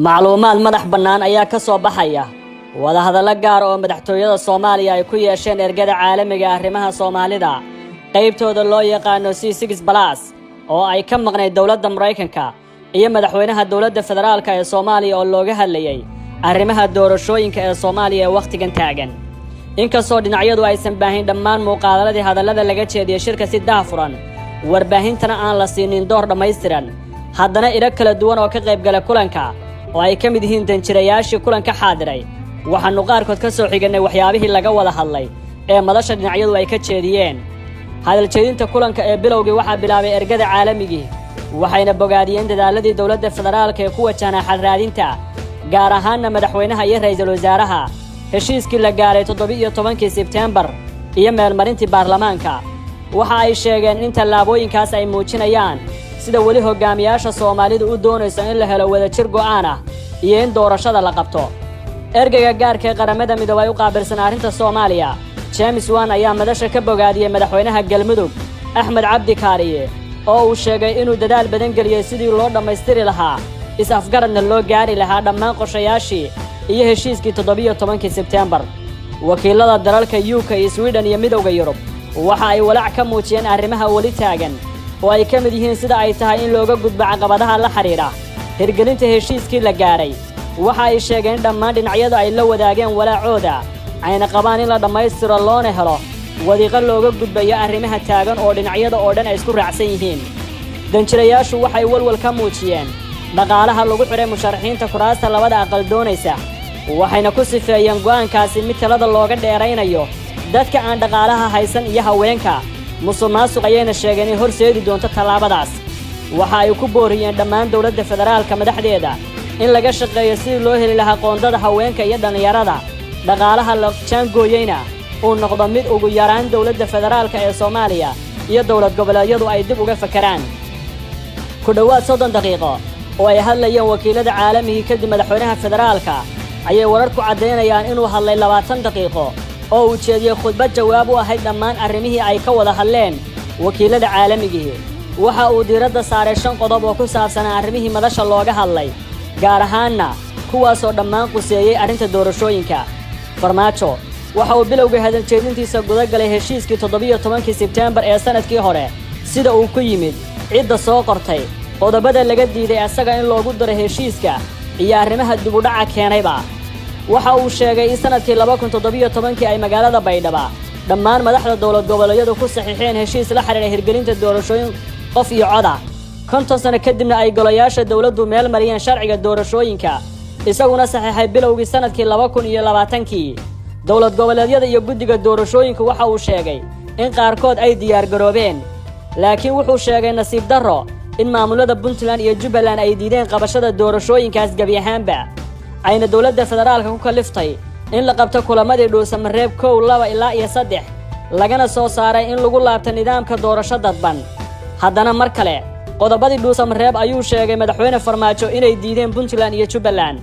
Macluumaad madax bannaan ayaa ka soo baxaya wadahadallo gaar oo madaxtooyada Soomaaliya ay ku yeesheen ergada caalamiga arrimaha Soomaalida, qaybtooda loo yaqaano C6+, oo ay ka maqnayd dowladda Maraykanka iyo madaxweynaha dowladda federaalka ee Soomaaliya, oo looga hadlayay arrimaha doorashooyinka ee Soomaaliya ee wakhtigan taagan. Inkastoo dhinacyadu aysan baahin dhammaan muuqaalaladii hadallada laga jeediyey shirka si daahfuran, warbaahintana aan la siinin door dhammaystiran, haddana ilo kala duwan oo ka qaybgala kulanka, oo ay ka mid yihiin danjirayaashii kulanka xaadiray, waxaannu qaarkood ka soo xigannay waxyaabihii laga wada hadlay ee madasha dhinacyadu ay ka jeediyeen. Hadaljeedinta kulanka ee bilowgii waxaa bilaabay ergada caalamigii, waxayna bogaadiyeen dadaaladii dowladda federaalka ee ku wajahnaa xalraadinta, gaar ahaanna madaxweynaha iyo ra'iisul wasaaraha, heshiiskii la gaaray 17-kii Sebteembar iyo meelmarintii baarlamaanka. Waxa ay sheegeen in tallaabooyinkaas ay muujinayaan sida weli hoggaamiyaasha Soomaalidu u doonayso in la helo wadajir go'aan ah iyo in doorashada la qabto. Ergeyga gaarka ee Qaramada Midoobay u qaabilsan arrinta Soomaaliya, James Swan, ayaa madasha ka bogaadiyey madaxweynaha Galmudug, Axmed Cabdi Kaariye, oo uu sheegay inuu dadaal badan geliyey sidii loo dhammaystiri lahaa, is-afgaradna loo gaari lahaa dhammaan qorshayaashii iyo heshiiskii 17-kii Sebteembar. Wakiillada dalalka UK iyo Swiden iyo Midowda Yurub waxa ay walaac ka muujiyeen arrimaha weli taagan, oo ay ka mid yihiin sida ay tahay in looga gudbo caqabadaha la xidhiidha hirgelinta heshiiskii la gaaray. Waxa ay sheegeen in dhammaan dhinacyadu ay la wadaageen walaacooda, ayna qabaan in la dhammaystiro loona helo wadiiqo looga gudbayo arrimaha taagan oo dhinacyada oo dhan ay isku raacsan yihiin. Danjirayaashu waxay walwal ka muujiyeen dhaqaalaha lagu xidhay musharaxiinta kuraasta labada aqal doonaysa, waxayna ku sifeeyeen go'aankaasi mid talada looga dheeraynayo dadka aan dhaqaalaha haysan iyo haweenka. Musuqmaasuq ayayna sheegeen in horseedi doonto tallaabadaas. Waxa ay ku booriyeen dhammaan dowladda federaalka madaxdeeda in laga shaqeeyo sidii loo heli lahaa qoondada haweenka iyo dhallinyarada, dhaqaalaha la jaangooyeyna uu noqdo mid ugu yaraan dowladda federaalka ee Soomaaliya iyo dowlad goboleedyadu ay dib uga fakaraan. Ku dhowaad 30 daqiiqo oo ay hadlayeen wakiilada caalamigii kadib, madaxweynaha federaalka ayay wararku caddaynayaan inuu hadlay 20 daqiiqo oo uu jeediyey khudbad jawaab u ahayd dhammaan arrimihii ay ka wada hadleen wakiilada caalamigii. Waxa uu diiradda saaray shan qodob oo ku saabsanaa arrimihii madasha looga hadlay, gaar ahaanna kuwaasoo dhammaan quseeyey arrinta doorashooyinka. Farmaajo waxa uu bilowga hadaljeedintiisa guda galay heshiiskii 17-kii Sebteembar ee sannadkii hore, sida uu ku yimid, cidda soo qortay, qodobada laga diiday asaga in loogu daro heshiiska iyo arrimaha dibudhaca keenayba. Waxa uu sheegay in sannadkii 2017-kii ay magaalada Baydhaba dhammaan madaxda dowlad goboleedyadu ku saxiixeen heshiis la xidhiidha hirgelinta doorashooyin qof iyo coda, 50 sano kadibna ay golayaasha dowladdu meel mariyeen sharciga doorashooyinka, isaguna saxiixay bilowgii sannadkii 2020-kii. Dowlad goboleedyada iyo guddiga doorashooyinka waxa uu sheegay in qaarkood ay diyaargaroobeen, laakiin wuxuu sheegay nasiib darro in maamulada Puntland iyo Jubbaland ay diideen qabashada doorashooyinkaas gebi ahaanba, ayna dowladda federaalka ku kaliftay in la qabto kulamadii Dhuusamareeb 1, 2 ilaa iyo 3, lagana soo saaray in lagu laabto nidaamka doorasho dadban. Haddana mar kale qodobadii Dhuusamareeb ayuu sheegay madaxweyne Farmaajo inay diideen Puntland iyo Jubbaland.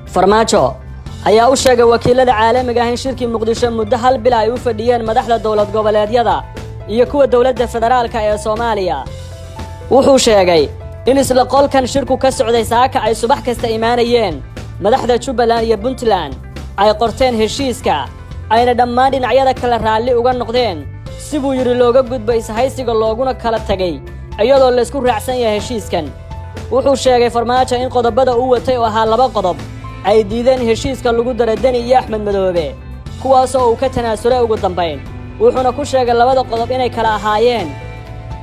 Farmaajo ayaa u sheegay wakiilada caalamiga ah in shirkii Muqdisho muddo hal bil ay u fadhiyeen madaxda dowlad goboleedyada iyo kuwa dowladda federaalka ee Soomaaliya. Wuxuu sheegay in isla qolkan shirku ka socday saaka ay subax kasta imaanayeen madaxda Jubbaland iyo Puntland, ay qorteen heshiiska, ayna dhammaan dhinacyada kale raalli uga noqdeen, si buu yidhi looga gudbo ishaysiga, looguna kala tegay iyadoo laysku raacsan yahay heshiiskan. Wuxuu sheegay Farmaajo in qodobada uu watay, oo ahaa laba qodob, ay diideen heshiiska lagu dara Deni iyo Axmed Madoobe, kuwaasoo uu ka tanaasulay ugu dambayn. Wuxuuna ku sheegay labada qodob inay kala ahaayeen: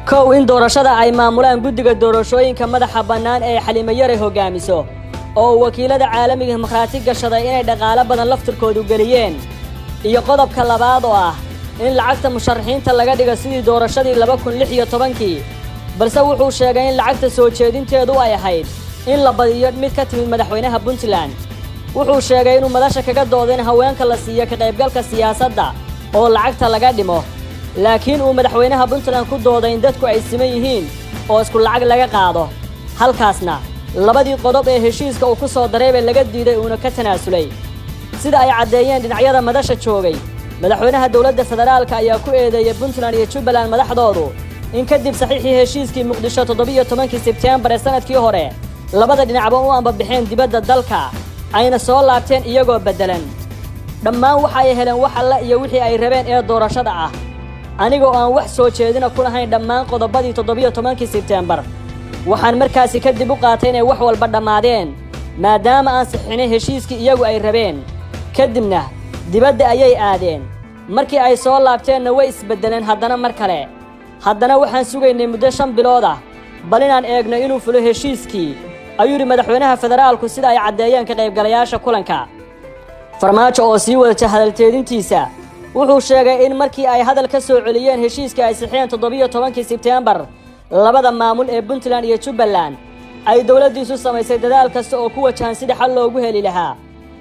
1, in doorashada ay maamulaan guddiga doorashooyinka madaxa bannaan ee Xalimo Yare hoggaamiso, oo uu wakiilada caalamiga markhaati gashaday inay dhaqaalo badan laftirkoodu geliyeen, iyo qodobka labaad oo ah in lacagta musharaxiinta laga dhigo sidii doorashadii 2016-kii. Balse wuxuu sheegay in lacagta soo jeedinteedu ay ahayd in la badiyo mid ka timid madaxweynaha Puntland. Wuxuu sheegay inuu madasha kaga doodo in haweenka la siiyo ka qaybgalka siyaasadda oo lacagta laga dhimo, laakiin uu madaxweynaha Puntland ku dooday in dadku ay siman yihiin oo isku lacag laga qaado. Halkaasna labadii qodob ee heshiiska uu ku soo daray laga diiday, uuna ka tanaasulay, sida ay caddeeyeen dhinacyada madasha joogay. Madaxweynaha dowladda federaalka ayaa ku eedeeyey Puntland iyo Jubbaland madaxdoodu in kadib saxiixii heshiiskii Muqdisho 17-kii Sebteembar ee sanadkii hore Labada dhinacba u ambabixeen dibadda dalka, ayna soo laabteen iyagoo beddelan. Dhammaan waxa ay heleen wax alla iyo wixii ay rabeen ee doorashada ah. Aniga oo aan wax soo jeedina ku lahayn dhammaan qodobadii 17-kii Sebteembar, waxaan markaasi kadib u qaatay inay wax walba dhammaadeen, maadaama aan sixinay heshiiskii iyagu ay rabeen. Kadibna dibadda ayay aadeen. Markii ay soo laabteenna way isbeddeleen haddana mar kale. Haddana waxaan sugaynay muddo 5 bilood ah bal inaan eegno inuu fulo heshiiskii, ayuu yidhi madaxweynaha federaalku, sida ay caddeeyeen ka qaybgalayaasha kulanka. Farmaajo oo sii wadata hadalteedintiisa wuxuu sheegay in markii ay hadal ka soo celiyeen heshiiskii ay sixiyeen 17-kii Sebteembar labada maamul ee Puntland iyo Jubbaland, ay dowladdiisu samaysay dadaal kasta oo ku wajahan sidii xal loogu heli lahaa.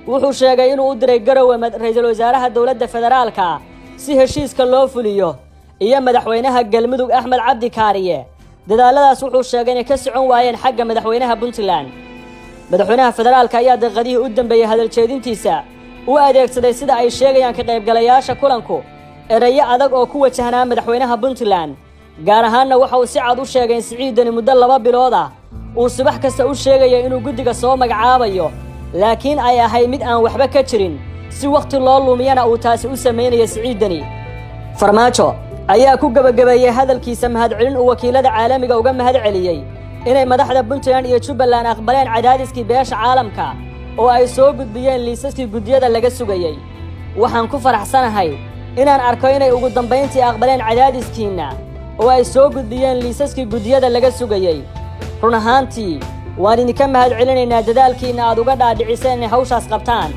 Wuxuu sheegay inuu u diray Garowe ra-iisul wasaaraha dowladda federaalka si heshiiska loo fuliyo iyo madaxweynaha Galmudug Axmed Cabdi Kaariye. Dadaalladaas wuxuu sheegay inay ka socon waayeen xagga madaxweynaha Puntland. Madaxweynaha federaalka ayaa daqiiqadihii u dambeeyey hadaljeedintiisa u adeegsaday, sida ay sheegayaan ka qaybgalayaasha kulanku, erayo adag oo ku wajahnaa madaxweynaha Puntland. Gaar ahaanna waxa uu si cad u sheegay in Siciid Deni muddo 2 bilood ah uu subax kasta u sheegayo inuu guddiga soo magacaabayo, laakiin ay ahayd mid aan waxba ka jirin, si wakhti loo lumiyana uu taasi u samaynayo Siciid Deni. Farmaajo ayaa ku gebagabeeyey hadalkiisa mahadcelin uu wakiilada caalamiga uga mahad celiyey inay madaxda Puntland iyo Jubbaland aqbaleen cadaadiskii beesha caalamka oo ay soo gudbiyeen liisaskii guddiyada laga sugayey. "Waxaan ku faraxsanahay inaan arko inay ugu dambayntii aqbaleen cadaadiskiinna oo ay soo gudbiyeen liisaskii guddiyada laga sugayey. Run ahaantii waan idinka mahad celinaynaa dadaalkiinna aad uga dhaadhiciseen inay hawshaas qabtaan.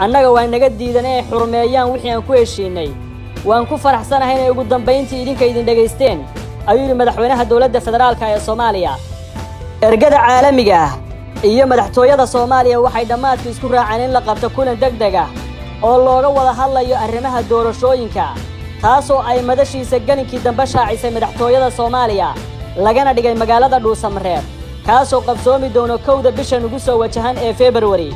Annaga waa naga diidan inay xurmeeyaan wixii aan ku heshiinnay. Waan ku faraxsanahay inay ugu dambayntii idinka idin dhegaysteen," ayuu yidhi madaxweynaha dowladda federaalka ee Soomaaliya. Ergada caalamiga ah iyo madaxtooyada Soomaaliya waxay dhammaadka isku raaceen in la qabto kulan deg deg ah oo looga wada hadlayo arrimaha doorashooyinka, taasoo ay madashiisa gelinkii dambe shaacisay madaxtooyada Soomaaliya, lagana dhigay magaalada Dhuusamareeb, kaasoo qabsoomi doono 1-da bisha nugu soo wajahan ee Februari.